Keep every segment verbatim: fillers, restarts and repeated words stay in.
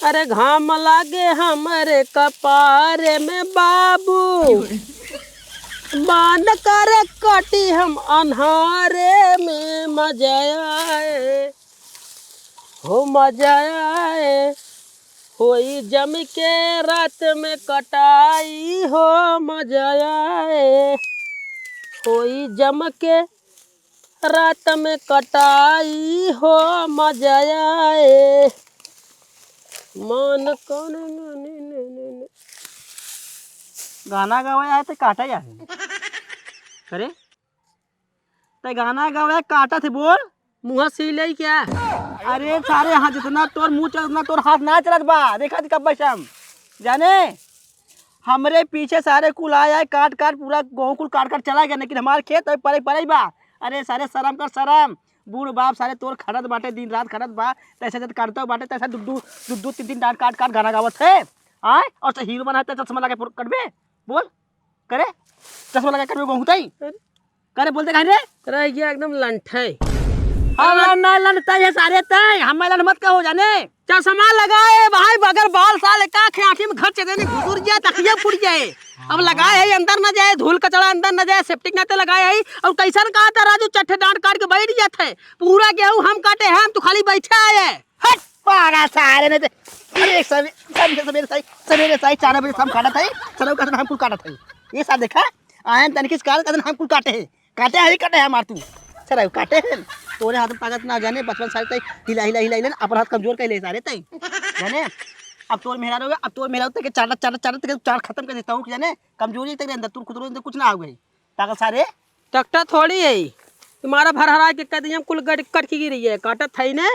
अरे घाम लागे हमरे कपारे में बाबू, मान करे कटी हम अन्हारे में। मजा आए हो, मजा आए, होई जम के रात में कटाई हो। मजा आए, होई जम के रात में कटाई हो। मजा आए, मन कौन। गाना गावे आए तो काटा यार। करे, ते गाना गावे काटा थे, बोल। मुँह सी ले क्या? अरे सारे, हाँ, जितना तोर मुँह चल, उतना तोर हाथ ना चलत बा। देखा थी कब से हम, जाने, हमरे पीछे सारे कुल आए, आए, काट, काट, पूरा गेहूँ कुल काट, काट चला गया, लेकिन हमार खेत अभी परे, परे बा। अरे सारे, शर्म कर, शर्म। बूढ़ बाप सारे तोर खटत बाटे, दिन रात खटत बा, तैसे जब काटता बाटे, तैसे दू, दू, दू, दू, तीन, तीन डांट काट, काट गाना गावत है। आए, और से हीरो बना है, तो चश्मा लगा के कटबे, बोल। करे, चश्मा लगा के कटबे, गेहूँ तई। करे, बोलते काहे रे? रह गया एकदम लंठे। हम लन-, ना लंठता है सारे तय, हमें लन मत कहो जाने। चश्मा लगाए भाई, बगैर बाल साले का आँखें, आँखें में घर चले नहीं, घुसुर जाए, तकिया फूट जाए। अब लगाए है, अंदर न जाए, धूल कचरा अंदर न जाए, सेप्टिक नाते लगाए है। और कैसन कहा था राजू, चट्टे डांट काट के बैठ जाते हैं। पूरा गेहूँ हम काटे हैं, हम तो खाली बैठे आए हैं। हट, पागल सारे ने ते, अरे सवे-, सवेरे, सवेरे साई, सवेरे साई चार बजे से हम काटत है, सरऊ का हम कुल काटत है। ये साल देखा, आयन तनिकिस काल का दिन हम कुल काटे हैं। काटे है, काटे है मार तू। सरऊ काटे है। तोरे हाथ में ताकत ना जाने, बचपन सारे तई हिला, हिला, हिला, हिला, अपन हाथ कमजोर कर ले सारे तई। जाने, अब तोर मेहरारू हो गया, अब तोर मेहरारू तक के चाटा, चाटा, चाटा तक चार खत्म कर देता हूँ, जाने, कमजोरी तक अंदर, तू खुद रो अंदर कुछ ना हो गई। पागल सारे। टकटा थोड़ी है, तुम्हारा भरहरा के कह दिया, कुल गट कट की गिरी है, काटत है ने।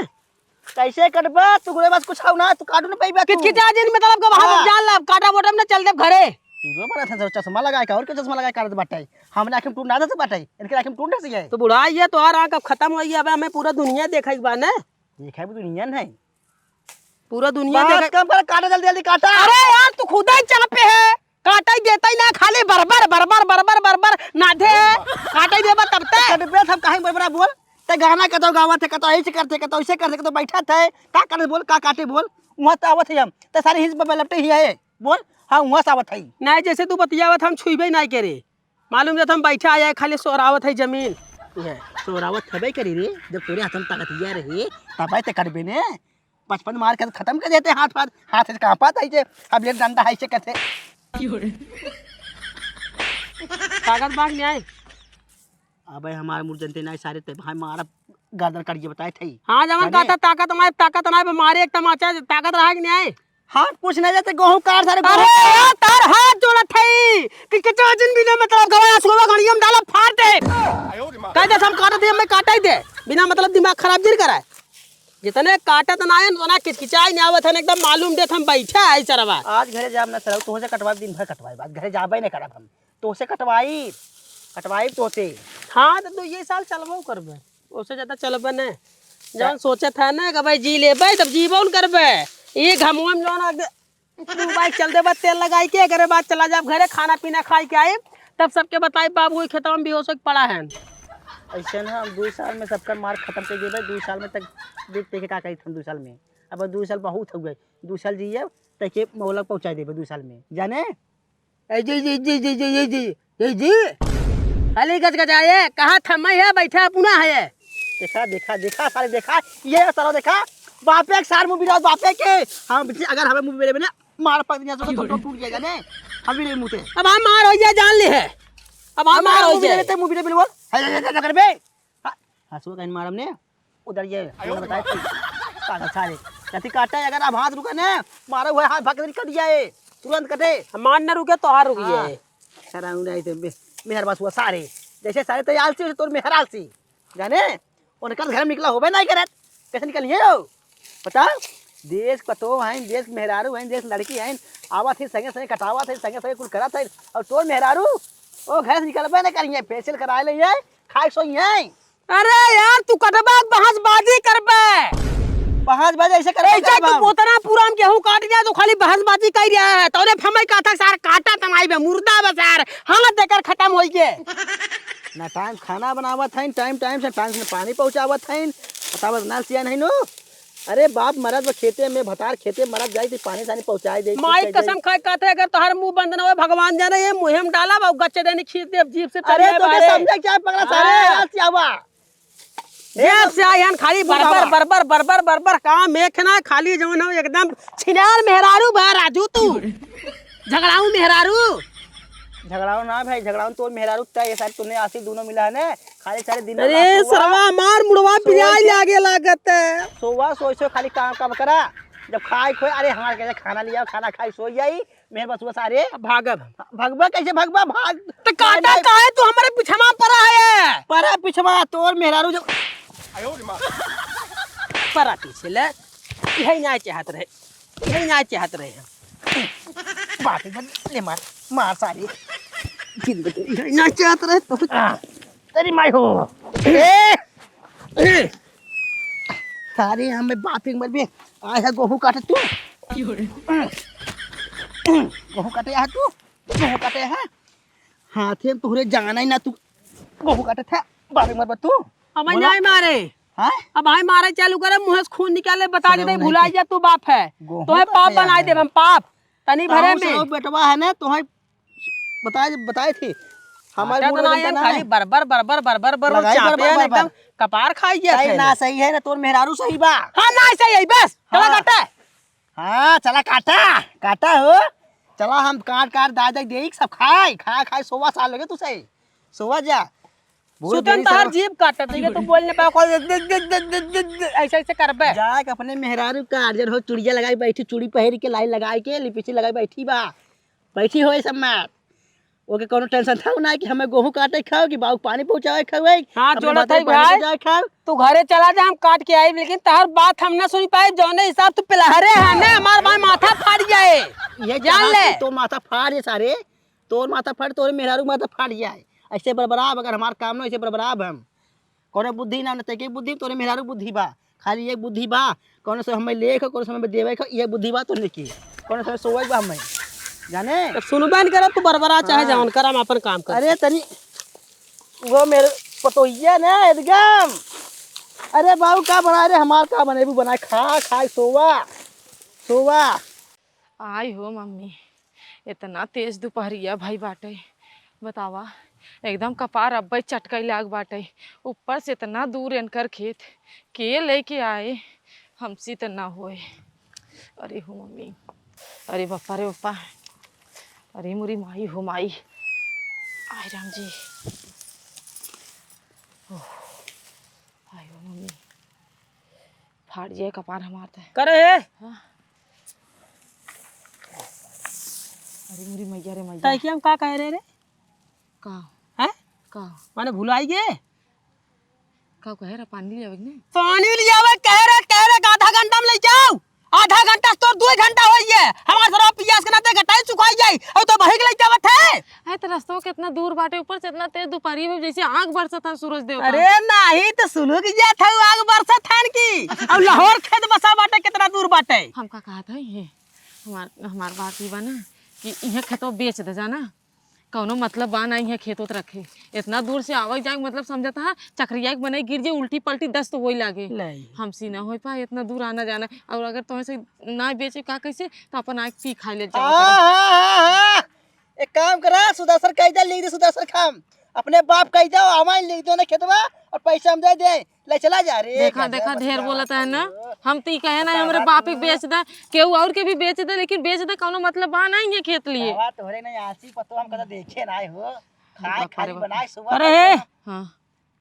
कैसे कटबा? तू गुरे बस कुछ हो ना, तू काटू ना पैबा तू। किचकिचा जिन मतलब का वहाँ हाँ। जान ला, काटा बोटा में ना चल देब घरे। हीरो बना था, चश्मा लगाए का, और क्या चश्मा लगाए काटत बाटे? हमने आँखें टूट ना देते बाटे, इनके आँखें टूट देती है। तो बुढ़ा ये तो आ रहा, कब खत्म होई, अब हमें पूरा दुनिया देखे के बा ना। देखे भी दुनिया नहीं। पूरा दुनिया बात देखे। कम कर, काटा जल्दी जल्दी काटा। अरे यार, तू खुदा ही चापे है, काटा ही देता ही ना, खाली बरबर, बरबर, बरबर, बरबर, नाधे, काटा ही देबा तब ते। कटबे हम काहे बरबरा बोल, ते गाना कतो गावत है, कतो ऐसे करते, कतो ऐसे करते, कतो बैठा थे, का करे बोल, का काटे बोल, वहाँ तो आवत है हम, ते सारे हिंस पे लपटे ही है, बोल, हाँ, वहाँ से आवत है। नहीं, जैसे तू बतियावत हम छुईबे नहीं करे, मालूम जब हम बैठा आया है, खाली सोरावत है जमीन। ये सोरावत हबे करी रे, जब तोरे हाथ में ताकत ये रहे, तब ते कटबे ने। बचपन मार के खत्म कर देते हाथ पाथ, हाथ से कांपा था इसे, अब ये डंडा है इसे कैसे। ताकत बाग नहीं आए। अबे हमारे मुड़ जनते नहीं सारे ते भाई मारा गर्दन काट के बताए थे। हाँ, जवन जाने? कहता ताकत नहीं, ताकत नहीं, बे मारे एक तमाचा, ताकत रहा कि नहीं आए? हाँ, कुछ नहीं जाते, गेहूं काट सारे अरे गेहूं। यार, तार हाथ जोड़त है कि कितना दिन बिना मतलब गवाया सुबह घड़िया में डाला फाड़ दे। कह दे हम काट दे, मैं काटा ही दे, बिना मतलब दिमाग खराब जिन कराए। जितने काटत ना है, उतना किचकिचाई नहीं आवत है, एकदम मालूम देत हम बैठा है सरवा। आज घरे जाब ना सरवा, तुहसे कटवाए, दिन भर कटवाए, आज घरे जाबे नहीं करब हम, तुहसे कटवाई, कटवाई तोते। हाँ, तो तू ये साल चलबो करबे, उससे ज्यादा चलबे नहीं। जौन सोचत है ना कि भाई जी लेबे, तब जीबो न करबे। ये घमुआ में जौन आगे तू बाइक चल देबा, तेल लगाई के, एकरे बाद चला जाब घरे, खाना पीना खाई के आइब, तब सबके बताई बाबू ई खेतवा में बेहोश होके पड़ा है। ऐसे ना, हम दो साल में सबका मार खत्म कर देबे, दो साल में तक देख देखे का कही हम दो साल में। अब दो साल बहुत हो गए, दो साल जिए, तक के मोहलत पहुँचा देबे दो साल में, जाने? ए जी, जी, जी, जी, जी, जी, जी, जी, जी। खाली गजगजाए, कहाँ थम्मा है, बैठा पुना है। देखा, देखा, देखा, साले देखा, ये साला देखा, बापे के सार मुँह बिराज बापे के। हम, अगर हमें मुँह बिराज ना, मार पक दिया, तो, तो, तो टूट जाएगा ने। हम भी नहीं मुँहते। अब हम मार हो जाए, जान ले है। अब हम हम मार मार हो मुँह बिराज जाए। ते मुँह बिराज बोल। है, है, है, है, कर बे। हाँ, हंसुआ कहीं मारम ने, उधर ये, वो बताए थे। पागल सारे। कथी काटा है, अगर आप हाथ रुके ने, मारो हुआ हाथ भाग के कट जाए, तुरंत कटे। हमार न रुके, तोहार रुक हाँ। जाए। सारा उड़ाई थे, मे-, मेहर बस हुआ सारे। जैसे सारे तो आलसी, वैसे तोर मेहर आलसी। जाने, उनका घर में निकला होबे नहीं करत। कैसे निकलिए हो? बताओ, देश पतो हैं, देश मेहरारू हैं, देश लड़की हैं, आवत ही संगे संगे कटावत है, संगे संगे कुल करत है, और तोर मेहरारू, ओ घर से निकलबे नहीं करिए, फेशियल कराए ले है, खाए सोई है। अरे यार, तू कटबा बहसबाजी करबे। बहसबाजी ऐसे करबे ऐसे करबा तू हम। उतना पूरा हम गेहूं काट दिया, तू खाली बहसबाजी कर रहा है। तौने फमई कहा था, सार काटा तनाई बे, मुर्दा बे सार, हाथ देकर खत्म होई के। ना टाइम खाना बनावत है, टाइम, टाइम से टाइम से पानी पहुंचावत है, बतावत ना सिया नहीं नो। अरे बाप मरत बा खेते में, भतार खेते मरत जाई, त पानी सानी पहुँचाए दे, माई कुछ कसम खाए कहत है, अगर तोहार मुँह बंद ना होए, भगवान जाने, ये मुँहे में डाला बा, गच्चे देनी खींच दे जीभ से, अरे तनिया तोके बाहरे। समझे क्या पकड़ा सारे, हाँ। आज क्या हुआ? जब से आई हन खाली तू बरबर, बाबा। बरबर, बरबर, बरबर, काम एक ना, खाली जौन हो एकदम छिनार मेहरारू बा राजू तू। झगड़ाऊ मेहरारू। झगड़ाऊ ना भाई, झगड़ाऊ तोर मेहरारू तय, ये सारे तूने आसी दोनों मिला है ना, खाली सारे दिन अरे रात सोवा, सरवा मार मुड़वा सोवा पिराई के लागे लागत है। सोवा, सोई, सोई खाली काम, काम करा। जब खाए खोए, अरे हमारे कैसे खाना लिया, खाना खाई, सोई जाई, मेरे बस, बस, अरे। अब भागब। भगबा कैसे भगबा? भाग। तो काटा नहीं, नहीं। काहे तू हमारे पिछवा परा है? परा पिछवा, तोर मेहरारू जब परा पीछे ले। यही ना चाहत रहे, यही ना चाहत रहे हम। बात है, ले मार, मार सारी। जिंदगी यही ना चाहत रहे तो। आ, तेरी माई हो। ए, ए। सारे हमें बाप एक मरबे। आए है गोहूँ काटे तू। गोहूँ काटे है तू। गोहूँ काटे है। हाथे में तोहरे जाना ही ना तू। गोहूँ काटे था। बाप एक मरबे तू। अब बोलो। नहीं मारे। हाँ? अब आई मारे चालू करे, मुँह से खून निकाले, बता के शर्म दे, नहीं भुला के। जा तू बाप है। गोहूँ तोहे काटे पाप बनाए है। देब हम पाप। तनी भरे ताऊ में। साहब बेटवा है ना, तोहे बताए, बताए थे। हमारे अच्छा, तो बूढ़े ना बनता यार, ना खाली है। बरबर, बरबर, बरबर, बरबर, लगाई चापे बरबर, हैं बरबर। एकदम कपार खाई गया ताई है। ना सही है ना, तोर मेहरारू सही बा। हाँ, ना सही है, बस, चला हाँ। काटा। हाँ, चला काटा, काटा हो। चला हम काट, काट, दादा देख सब खाए, खाए, खाए, सोवा साल लगे तू सही। सोवा जा। बहुत सुतन देरी से तोहार जीभ काटत है, तू बोल ना पाओ, ऐसे, ऐसे करबे। जाके अपने मेहरारू का अर्जन हो, चूड़िया लगाई बैठी, चूड़ी पहन के लाइन लगाई के, लिपस्टिक लगाई बैठी बा। बैठी होए सब मार। ओके कोनो टेंशन था ना कि हमें गोहूँ काटे खाओ कि बाऊ पानी पहुँचावे खाओ, है? हाँ, अपने जोड़त भाते है पानी भाई। पहुँचावे खाओ। तू घरे चला जा, हम काट के आइब, लेकिन तहर बात हम ना सुन पाइब, जौने हिसाब तू पिलहरे है ना, हमार भाई माथा फाट जाए। ये जान चाहत ले। कि तोर माथा फाट जाए सारे, तोर माथा फाट, तोरे मेहरारू माथा फाट जाए। ऐसे बरबराब, अगर हमार काम ना, ऐसे बरबराब हम। कौनो बुद्धि ना, ना तेके बुद्धि, तोरे मेहरारू बुद्धि बा। खाली एक बुद्धि बा, कौनो से हमें लेख, कौनो से हमें देवे ख, ये बुद्धि बा तोरे की। कौनो से सोवे बा हमें। जाने? तब सुनबे न करब, तू बरबरा चाहे हाँ। जवन कर, हम अपन काम कर। अरे तनी, वो मेरे पतोहिया ना एकदम। अरे बाबू का बना रे, हमार का बनेबू बनाए, खा, खाए, सोवा, सोवा। आई हो मम्मी, एतना तेज दुपहरिया भई बाटे, बतावा, एकदम कपार अब्बे चटकै लाग बाटे। ऊपर से एतना दूर एनकर खेत, के लेके आए, हमसे त ना होए। अरे हो मम्मी, अरे बप्पा रे बप्पा, अरे मोरी माई हो माई, आय राम जी, ओह, आय हो मम्मी। फाट जाए कपार हमार त। करे हे? हाँ। अरे मोरी मैया रे मैया। तै कि हम का कहे रहे रे? का? हैं? का? माने भुलाई गे? का कहे रहा पानी ले आवे के ने? पानी ले आवे कहे रहे, कहे रहे कि आधा घंटा में ले जाओ। आधा घंटा से तोर दो घंटा होई है। हमार सरवा पियास के नाते गटाई सुखाई जाई। और तो बहिक ले जावत है। है तो रस्तवा कितना दूर बाटे, ऊपर से इतना तेज दुपहरी में जैसे आग बरसत है सूरज देवता। अरे नाही, तो सुलुक जात हऊ आग बरसत हन की। अब लाहौर खेत बसा बाटे, कितना दूर बाटे। हम का कहत है ये, हमार, हमार बात ई बा ना कि इहे खेतवा बेच दे जाना, कौनो मतलब बा ना इहे खेत उत रखे। इतना दूर से आवे जाए मतलब समझत है चक्रिया के बने गिर जे उल्टी पलटी दस्त होई लागे। नहीं। हमसे ना होई पाए इतना दूर आना जाना। और अगर तोहे से ना बेचे का कैसे तो अपन आग पी खा ले जाओ। हाँ, हाँ, हाँ, हाँ। एक काम करा, सुदर्शन कह दे, लिख दे सुदर्शन खाम। अपने बाप कह दो, हमारे लिख दो ना खेतवा और पैसा हम दे दे। ले चला जा रे, देखा, गजब देखा, ढेर बतिया बोलत है ना। हम तो ई कहे ना, बतावा हमरे बाप के तू। बेच दे, केहू और के भी बेच दे, लेकिन बेच दे, कौनो मतलब बा नहीं है खेत लिए। बतावा तोहरे नहीं आसी पतो हम कदा देखे ना आए हो। खाए बाप रे खाली बाप। बनाए सुबह अरे तक हे, हाँ।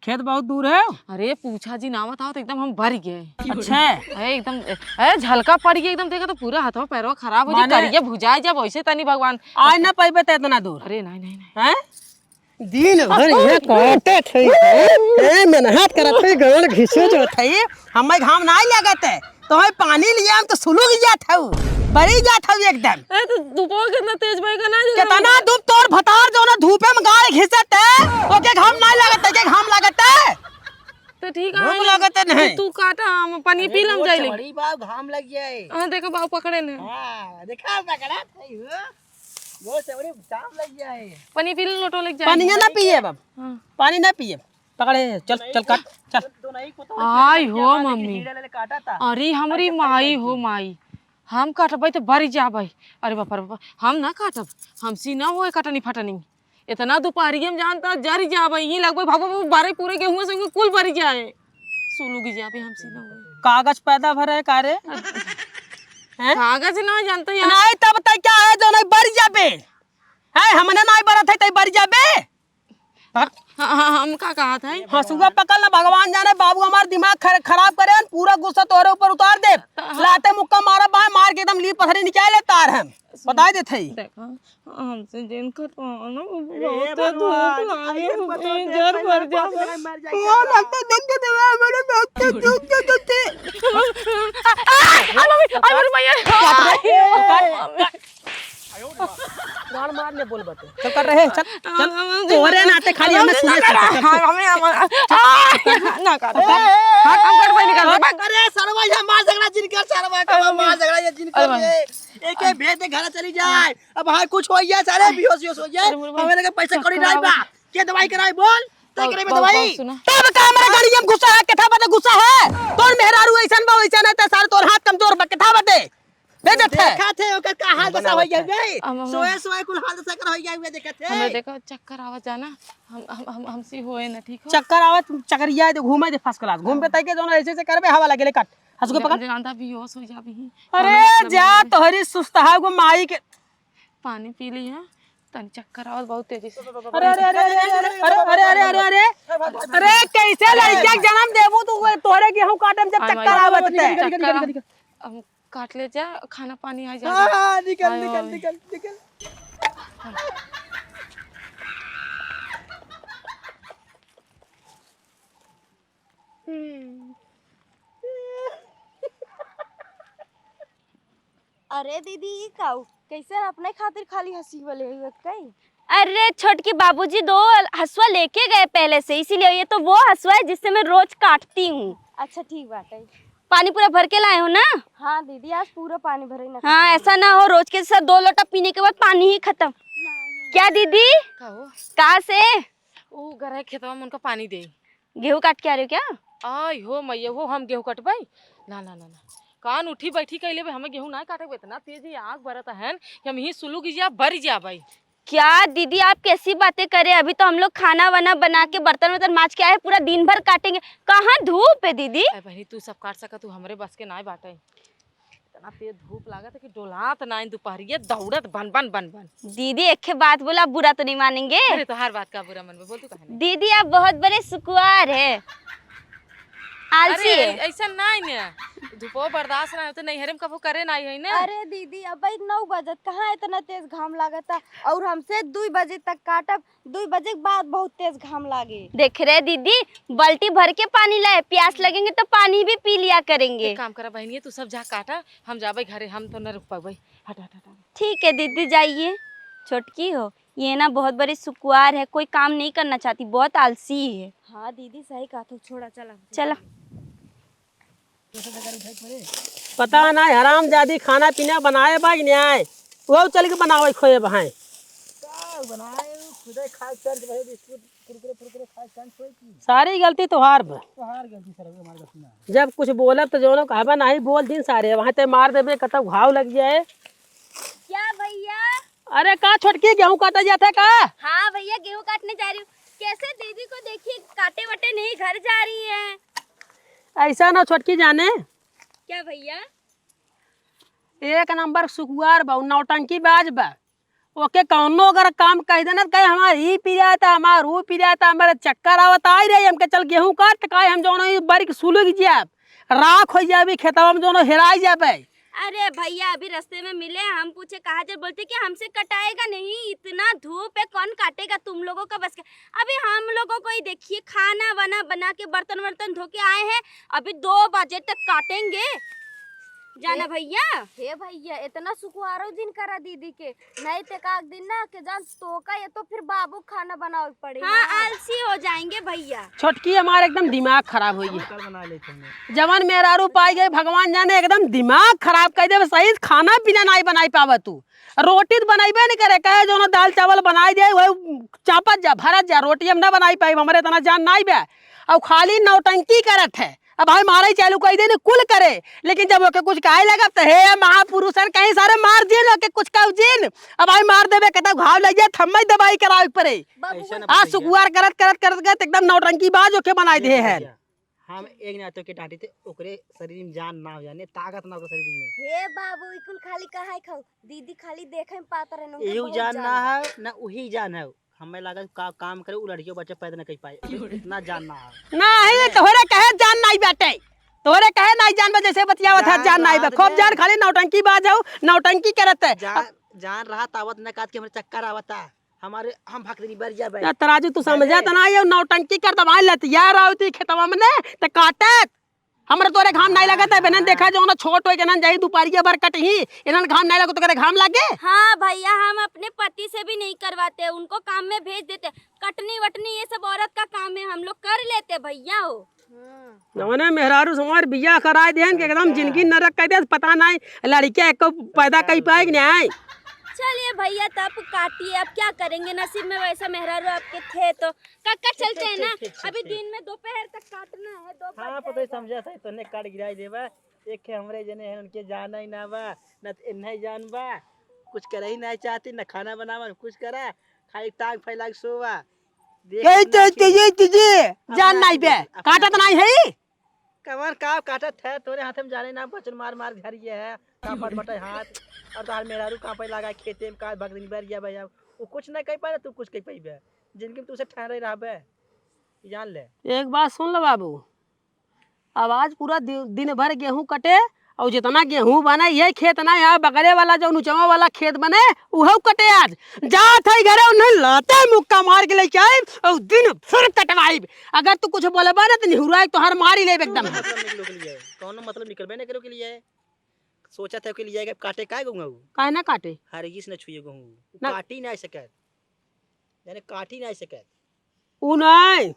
खेत बहुत दूर है। अरे पूछा जी ना आवत आवत एकदम हम भर गए। अच्छा। अरे एकदम, अरे झलका पड़ गया एकदम, देखा तो पूरा हथवा पैरवा खराब हो जाए, माने करिया भुजाए जब वैसे तनी भगवान। आज ना पैबे त इतना दूर। अरे नहीं, नहीं, नहीं। हैं? दिन भर ये काटत है, हैं? मेहनत करत है, गाड़ घिसे जो है, हमें घाम नहीं लगत है। तो है पानी लिया हम तो सुलुग जात हऊ, बरी जात हऊ एकदम। ए, तो धूपवा कितना तेज बहेगा ना, जो कितना धूप तोर भतार जो ना धूपे में गाड़ घिसत है, ओके घाम नहीं लगत है, के घाम लगत है? तो ठीक है, धूप नहीं, लगत है नहीं। तू काटा, हम पानी अरे पी लम वो जाइले। चमड़ी बा, घाम लग जाए। हाँ, देखो बाबू पकड़े ने। हाँ, देखा पकड़ा, सही हो। वो चमड़ी घाम लग जाए। पानी पी ले, लोटो लग जाए। पानी ना पिए बाबू। हाँ। पानी ना पिए। पकड़े, चल, चल काट, चल। आई हो मम्मी। अरे हमरी माई हो माई, हम काटबै त बरी जाबै। अरे बाप रे बाप, हम ना काटब, हमसी ना होए कटनी फटनी। इतना दुपहरिया में जानता जरी जाबै, यहीं लगबै भगवा भगवा बारे पूरे गेहूं से कुल बरी जाए। सुलुगी जाबे हमसी ना होए। कागज पैदा भरे का रे? हैं? कागज ना जानता यार। नहीं तब तक क्या है जो नहीं बरी जाबे? हैं, हमने नहीं बरत है तई बरी जाबे? हाँ, हाँ, हम का कहत है? हंसुआ पकड़ ला, भगवान जाने बाबू हमार दिमाग खर-, खराब करे, पूरा गुस्सा तोहरे ऊपर उतार दे। त-, हाँ। लाते मुक्का मारा बाय, मार के एकदम लीप पथरी निकाल ले तार हम। सुन, बताई देत है। देखा, हमसे जिन कटवाना, ए बहुते भगवान, धूप लागे, अरे हम पता ए नहीं, जर मर जाबे। मर जाए, मर जाए। वो लगता दुख के दवा, मेरे बहुत दुख के दुख के। आ, आ, आ, मम्मी, आ, मम्मी, मम्मी। गान मार ले, बोल बते। चल कर रहे, चल, चल। तोरे नाते खाली हमें सुने से। चल, चल, चल। हम, हम, हम, आ, ना कर। हम कर भाई निकाल दे। अरे सरवा, ये मार झगड़ा जिन कर, सरवा का मार झगड़ा ये जिन कर अरे ये। एक एक भेज दे, घर चली जाए। अब हाँ कुछ हो गया, सारे बेहोश, बेहोश हो गया। अरे, अरे, हमें लगे पैसा कौड़ी नहीं बा। के दवाई कराई बोल? तै कराई बा दवाई? तब का हमारे गाड़ी में गुस्सा है, कथा बात गुस्सा है। तोर मेहरारू ऐसन बा, वैसन है, ते सारे तोर हाथ कमजोर बा, कथा बात है। भेजत है। देखा थे ओकर का हाल दशा हो गया बे। हम, हम, सोए सोए कुल हाल दशा कर हो गया बे, देखा थे। हमें देखो चक्कर आवा जाना, हम, हम, हम, हमसी होए ना, ठीक हो? चक्कर आवा, चक्करिया दे, घूमे दे first class। घूम पे तय के जौन ऐसे ऐसे करबे, हवा लगे ले काट। हंसुआ पकड़। जानता बेहोश हो जाबी ही। अरे जा तोहरी सुस्त है गो माई के। पानी पी ली है, तनी चक्कर आवत बहुत तेजी से। अरे, अरे, अरे, अरे, कैसे लड़किया के जन्म देबू तू, तोहरे गेहूं काटे में जब चक्कर आवत है। चक्कर आ-, अब काट ले जा, खाना पानी आ जा। हाँ, हाँ, निकल, निकल, निकल, निकल। अरे दीदी, ई काऊ? कैसे अपने खातिर खाली हंसी वाले हुए कई? अरे छोटकी, बाबूजी दो हंसुआ लेके गए पहले से, इसीलिए ये तो वो हंसुआ है जिससे मैं रोज काटती हूँ। अच्छा, ठीक बात है। पानी पूरा भर के लाए हो ना? हाँ दीदी, आज पूरा पानी भरे ना। हाँ, ऐसा ना हो रोज के साथ दो लोटा पीने के बाद पानी ही खत्म। नहीं। क्या दीदी? का हो? कहाँ से? ऊ गरह खेतवा में उनका पानी दे। गेहूं काट के आ रहे हो क्या? आय हो मैया, वो हम गेहूं कटबै? ना, ना, ना, ना। कान उठी बैठी कइले बे, हमें गेहूं ना काटे, इतना तेज ही आग बरत हन कि हम ही सुलुग जा, बर जाबै। क्या दीदी, आप कैसी बातें करें? अभी तो हम लोग खाना वाना बना के, बर्तन वर्तन माज के आए, पूरा दिन भर काटेंगे। कहाँ धूप है दीदी? अरे बहनी, तू सब काट सका, तू हमरे बस के ना बाटे। इतना तेज धूप लागत है कि डोलात नाइन, दुपहरिया दौड़त बन बन बन बन। दीदी, एक ठे बात बोला, बुरा तो नहीं मानेंगे? अरे, तोहार बात का बुरा मनबे, बोल तू काहे नहीं? दीदी, आप बहुत बड़े सुकुवार है, आलसी अरे, है। ऐ-, ऐसा नाई ने, धूपो बर्दाश्त ना होते, नैहरे में कबो करे नाई है ना। अरे दीदी, अब भाई नौ बजत, कहाँ इतना तेज घाम लागता? और हमसे दुई बजे तक काटब, दुई बजे के बाद बहुत तेज घाम लागे। देख रे दीदी, बाल्टी भर के पानी लाए, प्यास लगेंगे तो पानी भी पी लिया करेंगे। एक काम करा बहनिया, तू सब जा काटा, हम जाबे घरे, हम तो न रुक पाबे। हट, हट, हट, हट। ठीक है दीदी, जाइए। छोटकी हो, ये ना बहुत बड़ी सुकुवार है, कोई काम नहीं करना चाहती, बहुत आलसी है। हाँ दीदी, सही कहा तू, छोड़ा, चला। चला। पता ना हरामजादी खाना पीना बनाए बा कि नहीं आए, वो चल के बनावे खोए बहाए। का बनाए, खुदे खाए चल के भाई बिस्कुट, कुरकुरे, फुरकुरे खाए चल सोए की। सारी गलती तोहार बा। तोहार गलती सर, हमार गलती ना। जब कुछ बोलब तो जोनो कहबा नहीं बोल दिन सारे, वहाँ ते मार देबे, कतौ घाव लग जाए। क्या भैया? अरे का छोटकी, गेहूं काटा जाता का? हाँ भैया, गेहूं काटने जा रही हूँ। कैसे दीदी को देखिए, काटे वटे नहीं, घर जा रही है। ऐसा ना छोटकी जाने। क्या भैया? एक नंबर सुकुवार बा, नौटंकी बाज बा। ओके कौनो अगर काम कह देना तो कहे हमार ई पिराता, हमार ऊ पिराता, हमारे चक्कर आवत आई रही, हमके चल गेहूं काट, तो कहे हम जौन ई बारी के सुलग जाब, राख हो जाबी खेतवा में जौन हेराई जाबे। अरे भैया, अभी रास्ते में मिले, हम पूछे कहाँ जा, बोलते कि हमसे कटाएगा नहीं, इतना धूप है, कौन काटेगा तुम लोगों का बस का। अभी हम लोगों को ही देखिए, खाना वाना बना के, बर्तन वर्तन धो के आए हैं, अभी दो बजे तक काटेंगे। जाना भैया। हे भैया, इतना सुकुवारो जिन करा दीदी के, नहीं ते का दिन ना के जान तो का, ये तो फिर बाबू खाना बनावे के पड़े हाँ, ना। आलसी हो जाएंगे भैया। छोटकी हमार एकदम दिमाग खराब होई। कल बना लेते हैं। जवन मेहरारू पाई गई, भगवान जाने एकदम दिमाग खराब कर देवे। सही खाना पीना नहीं बनाई पावा तू, रोटी तो बनैबे नहीं करे, कहे जो ना दाल चावल बनाई दे, वही चापत जा, भरत जा, रोटी हम ना बनाई पाई, हमरे इतना जान नहीं बे। और खाली नौटंकी करत है। अब भाई मारे चालू कर दे, कुल करे, लेकिन जब ओके कुछ कहे लगब त हे महापुरुषन कहीं सारे मार जिन, ओके कुछ कह जिन। अब भाई मार देबे, कहता घाव लग जाए, थम्मे दवाई करावे के पड़े। बाबू ऐसा ना आ बताइए। सुकुवार करत, करत, करत, करत एकदम नौटंकी बाज ओके बनाई दे है। भैया, हम एक ना तो के डांटी थे, ओकरे शरीर में जान ना हो जाने, ताकत ना हो शरीर में। हे बाबू, ई कुल खाली कहाँ खाऊ? दीदी खाली देखे में पातर है, उनके एहू बहुत जान जान ना बा। है, ना उही जान है। हमें लगा का काम करे, उ लड़कियों बच्चे पैदा न कर पाए। इतना जान ना है। ना है, ये तोहरे कहे जान नहीं बाटे। तोहरे कहे नहीं जान बा, जैसे बतियावत है, जान जान नहीं बा। बात खूब में। जान, खाली नौटंकी बाज हो, नौटंकी करत है। जान, जान रहा तावत न कात के हमरे चक्कर आवता। हमारे, हम भक्तनी बर जाबे। ना तराजू तू समझा अरे। त ना, ये नौटंकी करत भाई लतिया रहती खेतवा में ने, त काटत। हमरा तोरे घाम नहीं लगत है, बेनन देखा जो ना छोट होई के नन जाई दुपहरिया भर कटही, इनन घाम नहीं लगत, तोरे घाम लागे? हाँ भैया, हम अपने पति से भी नहीं करवाते, उनको काम में भेज देते। कटनी वटनी ये सब औरत का काम है, हम लोग कर लेते भैया हो। जवने मेहरारू से हमार बियाह कराए देहन के एकदम जिंदगी नरक कर दे, पता नहीं लड़किया एको पैदा कर पाए कि नहीं। चलिए भैया, तो आप काटिए, अब क्या करेंगे, नसीब में वैसा मेहरारू आपके थे तो। काका, चलते हैं ना, ठीक, ठीक, ठीक, अभी ठीक। दिन में दोपहर तक काटना है, दोपहर हाँ, पता ही जाएगा। समझा था, तोने काट गिराई देबा। एक है हमरे जने हैं, उनके जाना ही ना बा, ना तो इन्हें जान बा, कुछ कर ही नहीं चाहती, ना खाना बनावा, ना कुछ करा, खाली टांग फैला के सोवा। देख यही अपना तो, अखिल, ये तुझे अपना जान नहीं अखिल बे, देख, अपना काटत अखिल नहीं देख। है। कमर का काटत है, तोरे हाथ में जाने ना बचन मार मार घर ये है, कांपत बटे हाथ, और तार मेहरारू कांपे लगा खेते में, काट भग दिन भर गया भाई, अब वो कुछ नहीं कह पाए, तू कुछ कह पाइबे, जिंदगी में तू से ठहरे रहबे, जान ले। एक बात सुन लो बाबू, अब आज पूरा दि-, दिन भर गेहूं कटे, और जितना गेहूं बने, ये खेत ना, यहाँ बगले वाला जो नुचवा वाला खेत बने, उहो कटे आज। जात है घरे, उन्हें लाते मुक्का मार के लेके आइब, और दिन भर कटवाइब। अगर तू कुछ बोलबा ना, तो निहुराए तोहर मारी लेब एकदम। मतलब निकलो के लिए, कौनो मतलब निकलबे नहीं करो के लिए। सोचा था के लिए काटे काय गहूँ? काहे ना काटे? हरगिज न छुए गहूँ। ना। काटी ना सकत। यानी काटी ना सकत। उ नहीं,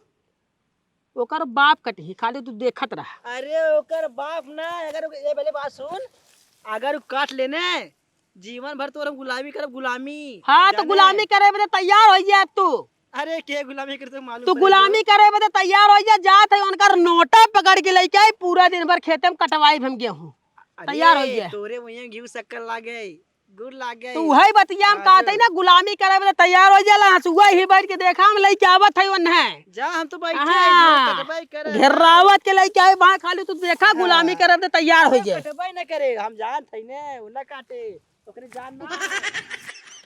ओकर बाप कटही, खाली तू देखत रह। अरे ओकर बाप ना, अगर ओकर, ये पहले बात सुन, अगर उ काट लेने, जीवन भर तोर हम गुलामी करब, गुलामी। हाँ, तो जाने? गुलामी करे बदे तैयार हो जा तू। अरे के गुलामी करते मालूम तू पड़े गुलामी तो? करे बदे तैयार हो जा, जात है उनकर नोटा पकड़ के लेके आई, पूरा दिन भर खेते में कटवाई हम गेहूँ। अरे, तैयार हो जा। तोरे वहीं घी शक्कर लागे। गुड़ लाग गई। तू है बतिया हम आज। कहते ना गुलामी करे बदे तैयार हो जाला, हंसुआ ही बैठ के देखा हम लेके आवत है ओन्हे। जा, हम तो बैठे हैं, हाँ। जो कटबई करे। घेरावत के लेके आए वहाँ खाली तू देखा हाँ। गुलामी करे बदे तैयार हो ना जाए। कटबई ना करे, हम जानत है ने, उ ना काटे, ओकरे जान ना।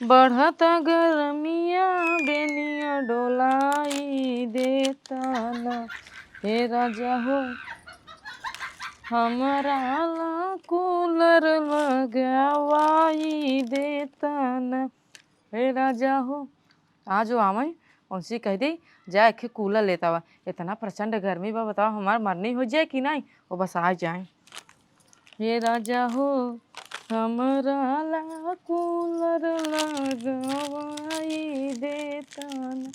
बढ़त गरमिया बेनिया डोलाई देता ना, हे राजा हो, हमरा ला कूलर लगवाई देता ना, हे राजा हो। आज वो आवे, उनसे कह दे, जा एक कूलर लेता हुआ। इतना प्रचंड गर्मी बा, बताओ, हमार मरनी हो जाए कि नहीं, वो बस आ जाए। हे राजा हो, हमरा ला कूलर लगवाई देता ना।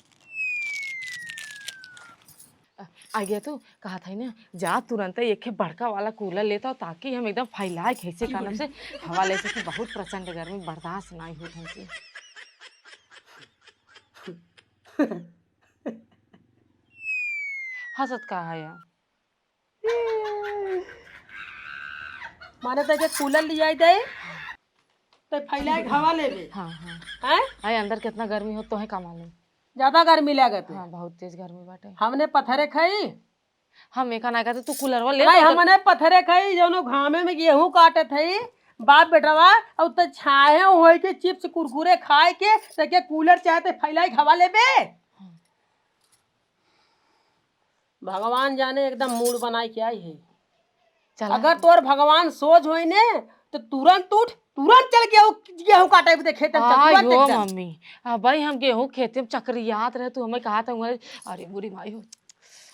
आ गया तू, कहा था ना, जा तुरंत एक ठे बड़का वाला कूलर लेता, ताकि हम एकदम फैलाए के ऐसे कानम से हवा ले सकी। बहुत प्रचंड गर्मी बर्दाश्त नहीं होत हमसे। हंसत का है यार? माने तो के कूलर लियाई दे, तो फैलाए के हवा लेबे। हाँ, हाँ। हैं? अरे अंदर कितना गर्मी हो, तोहे का मालूम? ज्यादा गर्मी लागत है। हाँ, बहुत तेज गर्मी बाटे। हमने पथरे खाई। हम एका ना कहते, तू कूलरवा ले नहीं, तो हमने पथरे खाई, जौनो घामे में गेहूं काटत है, बाप बेटवा, और तो छाहे होए के चिप्स कुरकुरे खाए के, तो के कूलर चाहे तो फैलाए के हवा लेबे। हाँ। भगवान जाने एकदम मूड बनाए के आई है। चला। अगर तोर भगवान सोझ होई ने, तो तुरंत उठ, तुरंत चल गेहूं, गेहूं काटे बदे खेते में चल, तुरंत आयो एकदम। मम्मी, अब भाई हम गेहूं खेते में चकरियात रहे, तू हमें कहा था, अरे बुरी माई हो।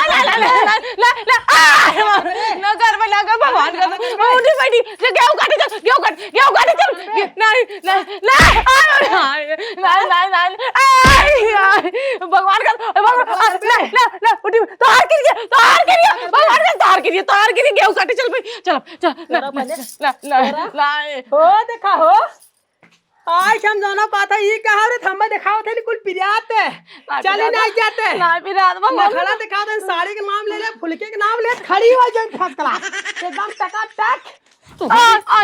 ना, ना, ना, ना, ना, ना, ना, आ, ना कर बे, ना कर, भगवान कर दे। उठी बैठी, जो गेहूं काटे चल, गेहूं काट, गेहूं काटे चल। गे-, नहीं, नहीं, नहीं, आ, नहीं, नहीं, नहीं, नहीं, आ, आ, भगवान कर, भगवान, आ, ना, ना, ना, उठी, तोहार के लिए, तोहार के लिए, भगवान कर, तोहार के लिए, तोहार के लिए, गेहूं काटे चल भाई, चल, चल, ना, ना, ना, ना, ना, ना, ओ, देखा हो, आज हम दोनों बात है, ई कहा रे, थम्बे दिखाओ थे, कुल पिरियात है। ना चली पिरियात नहीं बा। जाते। ना पिरियात बा, मम्मी। नखड़ा दिखाओ थे, साड़ी के नाम ले ले, फुलके के नाम ले, खड़ी हो जाए first class। एकदम टकाटक। आ, आ, आ।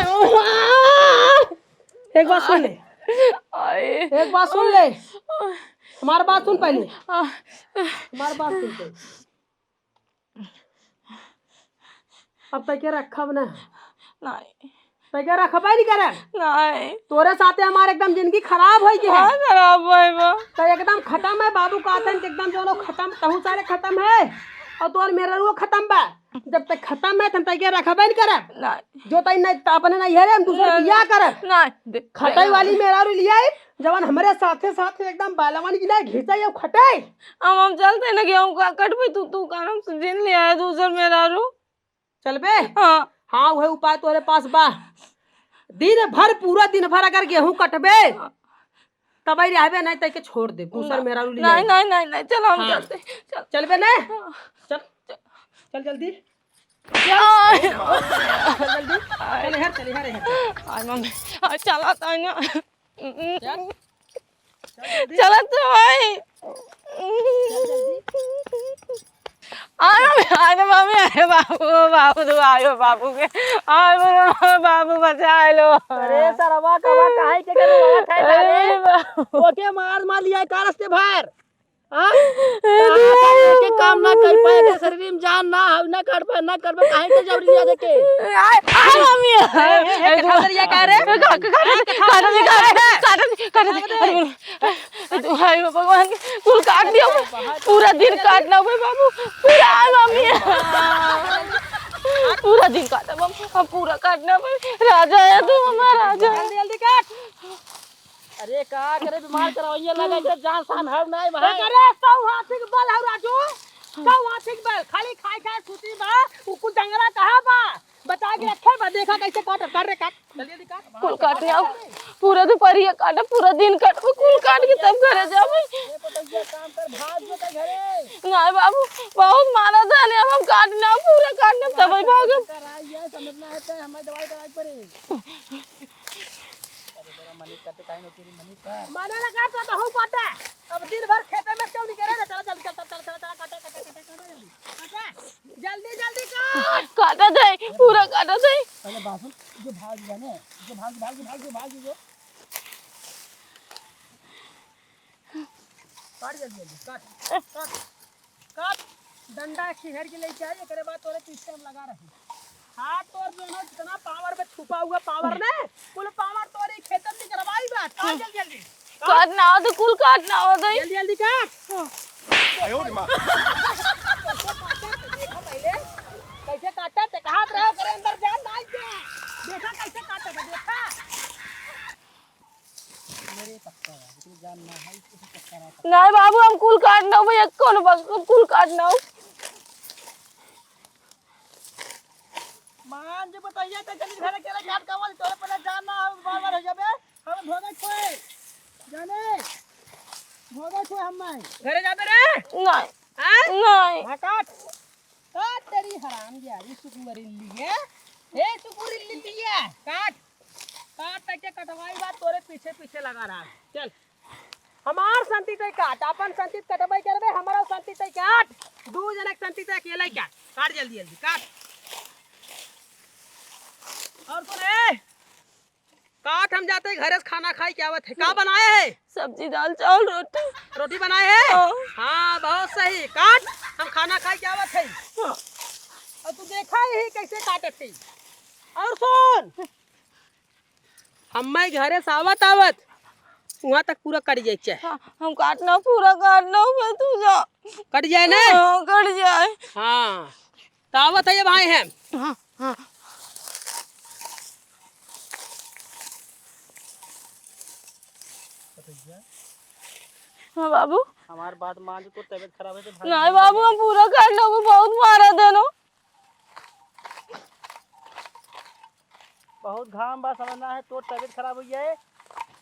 एक बात सुन ले। आए। एक बात सुन ले। हमार बात सुन पहले। आ। हमार बात सुन पहले। अब तैके रखब ना। नहीं। तैके रखबे नहीं करे। नहीं। तोरे साथे हमार एकदम जिंदगी खराब होई के है। हाँ, खराब होई बा। तो एकदम खत्म है, बाबू कहत हैं कि एकदम दोनों खत्म, तहू सारे खत्म है और तोर मेहरारू खत्म बा। जब तक खत्म है, तब तैके रखबे नहीं करे। नहीं। जो तई नहीं, तो अपने नहीं है रे, हम दूसरे नहीं। बियाह करे। नहीं, दे-, खटाई दे- वाली मेहरारू लिया है, जवन हमरे साथे साथे एकदम बालवन की ना घिसा ये खटाई। हम, हम चलते ना गेहूं का कटबे, तू, तू कानम से जिन ले आए दूसर मेहरारू। चलबे? हाँ। हाँ, वह उपाय तोरे पास बा। दिन भर, पूरा दिन भर अगर गेहूं कटबे, हाँ। तबई रहबे, नहीं तैके छोड़ दे, दूसर ना। मेहरारू लिया नहीं, है। नहीं, नहीं, नहीं, चलो हम हाँ। चलते, चल। चलबे ने? हाँ। चल, चल जल्दी। आय। चल जल्दी। चल, हेर, चल, हेर, हेर। आय, मम्मी। आय, चला ताई ना। चल। चल जल्दी। चला तो भाई। चल जल्दी। आय, मम्मी, आय, मम्मी, आय, बाबू, बाबू, तू आयो, बाबू के। आय, बोलो, बाबू, बचा लो। अरे, सरवा, कवा, काहे के, के रोवत है, अरे, अरे? बाबू। ओके, मार, मार लिया, कारस के बाहर। हाँ? ए, कहा था, एक, एक काम ना कर पाए, एकरे शरीर में जान ना हो, ना कर पाए, ना कर पाए, काहे के जबरी लिया देखे? आय, आय, मम्मी। ए, ए, ए, ए, कथा करिया का रे? ए, का, का, का, ए, कथा करिया का रे? अरे, अरे, अरे, हाय, भगवान, कुल काट दिया, पूरा दिन काटना हुआ, बाबू, पूरा, आय, मम्मी। पूरा दिन काटब हम, हम पूरा काटना भाई। राजा है तू, हमारा राजा है। जल्दी, जल्दी काट। अरे का करे, बीमार करवैया लगा के जान शान हव नाहीं भाई। अरे सौ हाथी के बल हव राजू, सौ हाथी के बल, खाली खाए खाए सूती बा, उ कुल जंगला कहाँ बा? बता के रखे बा, देखा कैसे काट, काट रे काट, जल्दी जल्दी काट। कुल काटने आओ, पूरा दोपहरिया काटब, पूरा दिन काटब, कुल काट के तब घरे जाबे। ए पतैया, काम कर, भाग जो तै घरे। नाहीं बाबू, बहुत मारा था ने, अब हम काटने आओ, पूरा काटने तब ही भागब। कर आई है, समझना है तो हमें दवाई कराई पड़े। अरे तोरा मनी काटे काहे न तेरी मनी का? माने लगा तो, तो हूँ काटे। अब दिन भर खेते में क्यों नहीं करे रे? चला जल्दी, चल, चल, चल, चल, चल, काटे, काटे, काटे, काटे जल्दी। काटे। जल्दी, जल्दी काट। काटा जाए, पूरा काटा जाए। पहले बात सुन, जो भाग जाने, जो भाग, भाग, भाग, जो भाग, जो। काट जल्दी, जल्दी, काट, काट, काट। डंडा खिहर के लेके आई, एकरे बाद तोरे पीछे हम लगा रहे। हाथ तोर दोनों जितना पावर में छुपा हुआ पावर ने, कुल पावर तोरे खेतन में करवाई बा। काट जल्दी, जल्दी। काट ना हो तो कुल काट ना हो तो। जल्दी, जल्दी काट। आयो रे माँ। कैसे काटत है? देखा पहले, कैसे काटत है? कहाँ रहो करे अंदर जान ना आइए। देखा कैसे काटत है, देखा। मेरे पक्का है, लेकिन जान ना है, इसको चक्कर आता है। नहीं बाबू, हम कुल काट ना हो भैया, कौन बात, हम कुल काट ना हो। मान जो बताइए तो जल्दी घर के काट का वाली तोरे पहले जान ना हो, बार बार हो जाबे। हम भोगे छोए। जाने। भोगे छोए हम नहीं। घरे जाबे रे? नहीं। हाँ? नहीं। हाँ, काट। काट तेरी हराम यारी सुकुरी लिया। ए सुकुरी लिया। काट। काट तैके कटवाई बा तोरे पीछे पीछे लगा रहा। चल। हमार संती तै काट, अपन संती कटवाई करबे, हमारा संती तै काट। दू जनक संती तै अकेला ही काट। काट जल्दी जल्दी काट। और सुन ए, काट हम जाते घरे से खाना खाई के आवत है। का बनाए है? सब्जी, दाल, चावल, रोटी। रोटी बनाए है? हाँ। हाँ, बहुत सही। काट, हम खाना खाई के आवत है। हाँ। और तू देखा ही कैसे काटत है। और सुन, हम्मे घरे से आवत आवत वहाँ तक पूरा कट जाए के चाहे। हाँ, हम काटना, पूरा काटना, मैं तू जा। कट जाए ना? हाँ, कट जाए। हाँ, तो आवत है ये भाई हैं। हाँ, हाँ। हाँ बाबू। हमार बात मान जो, तो तबीयत खराब है तो भाग नहीं जा। बाबू, हम पूरा काटना, वो बहुत मारा देनो। बहुत घाम बा, समझना है, तोर तबीयत खराब होइ जाए।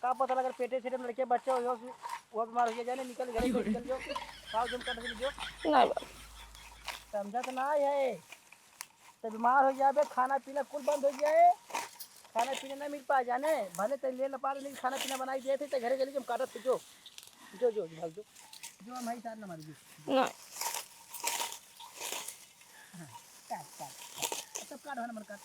का पता, अगर पेटे छेटे में लड़के बच्चे हो, वो बीमार होइ जाए, निकल, घर से निकल जो। खाओ, तुम कट जो। नहीं बाबू। समझत ना है, तो बीमार होइ जाबे, खाना पीना कुल बंद होइ जाए, खाना पीना ना मिल पाए जाने, भले तो ले ना पा, लेकिन खाना पीना बनाई देते, तो घरे चली जो, हम काटत थे, जो, जो, जो, भाग जो, जो हम हई साथ ना मारी, जो। नहीं। हाँ, काट, काट, काट। अब सब काट, हमार काट।